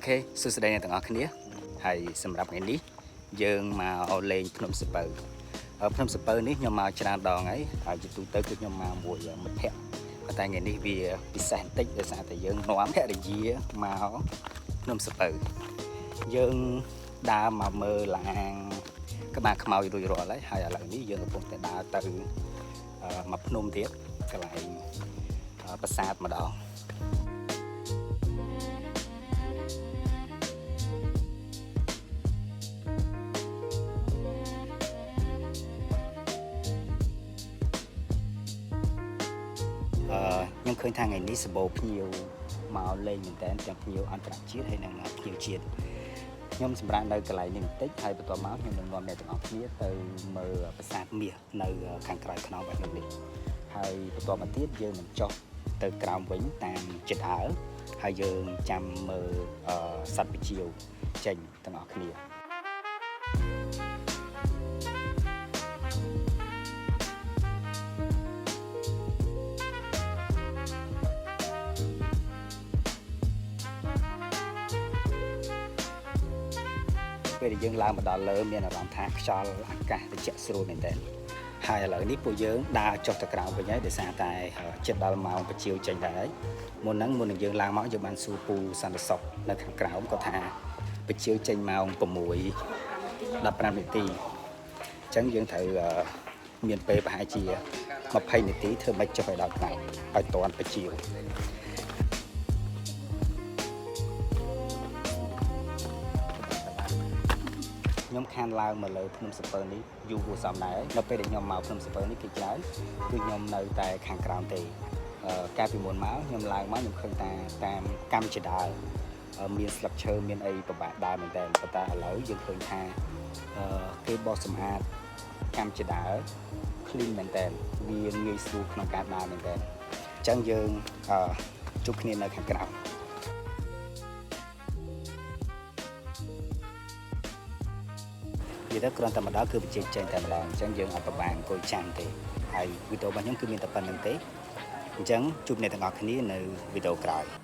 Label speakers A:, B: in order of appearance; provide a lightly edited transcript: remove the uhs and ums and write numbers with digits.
A: OK សួស្តីអ្នកទាំងអស់គ្នា។ហើយសម្រាប់ថ្ងៃនេះយើងមកលេងភ្នំសិពៅភ្នំសិពៅនេះខ្ញុំមកច្រើនដងហើយហើយជាទូទៅគឺខ្ញុំមកមួយមិត្តភ័ក្តិប៉ុន្តែថ្ងៃនេះវាពិសេសបន្តិចដោយសារតែយើងនាំភរិយាមកភ្នំសិពៅយើងដើរមកមើលឡាងក្បាលខ្មោចរួចរាល់ហើយហើយឥឡូវនេះយើងកំពុងតែដើរទៅមកភ្នំទៀតកន្លែងប្រាសាទម្ដង ខ្ញុំឃើញថាថ្ងៃនេះសម្បូរភ្ញៀវមកលេងមែនតើទាំងភ្ញៀវអន្តរជាតិហើយនិងភ្ញៀវជាតិខ្ញុំសម្រាប់នៅកន្លែងនេះបន្តិចហើយបន្ទាប់មកខ្ញុំនឹងនាំអ្នកទាំងអស់គ្នាទៅមើលប្រាសាទមាសនៅខាងក្រោយខ្នងរបស់ខ្ញុំនេះហើយបន្ទាប់មកទៀតយើងនឹងចុះទៅក្រោមវិញតាមជណ្ដើរហើយយើងចាំមើលសត្វប្រជៀវចេញទាំងអស់គ្នា។ ពេលដែលយើងឡើងមកដល់លើមានអារម្មណ៍ថាខ្យល់អាកាសត្រជាក់ស្រួលមែនទែនហើយឥឡូវនេះពួកយើងដើរចុះទៅក្រោមវិញហើយដោយសារតែជិតដល់ម៉ោងប្រជៀវចេញដែរហើយមុនហ្នឹងមុននឹងយើងឡើងមកយើងបានសួរពូសន្តិសុខនៅខាងក្រោមគាត់ថាប្រជៀវចេញម៉ោង6:15នាទីអញ្ចឹងយើងត្រូវមានពេលប្រហែលជា20នាទីធ្វើម៉េចចុះឲ្យដល់ថ្ងៃឲ្យតាន់ប្រជៀវ ខ្ញុំខានឡើងមកលើភ្នំសពើនេះយូរគួរសមដែរនៅពេលដែលខ្ញុំមកភ្នំសពើនេះគេច្រើនគឺខ្ញុំនៅតែខាងក្រោមទេកាលពីមុនមកខ្ញុំឡើងមកខ្ញុំឃើញតាតាមកម្មជដាលមានស្លឹកឈើមានអីពិបាកដើរមែនតើប៉ុន្តែឥឡូវយើងឃើញថាគេបោសសម្អាតកម្មជដាល clean មែនតើវាងាយស្រួលក្នុងការដើរមែនតើអញ្ចឹងយើងជួបគ្នានៅខាងក្រៅ និយាយទៅគ្រាន់តែមកដល់គឺបញ្ជាចេញតែម្ដងអញ្ចឹងយើងអត់ប្របាអង្គុយចាំទេហើយវីដេអូរបស់ខ្ញុំគឺមានតែប៉ុណ្្នឹងទេអញ្ចឹងជួបអ្នកទាំងអស់គ្នានៅវីដេអូក្រោយ។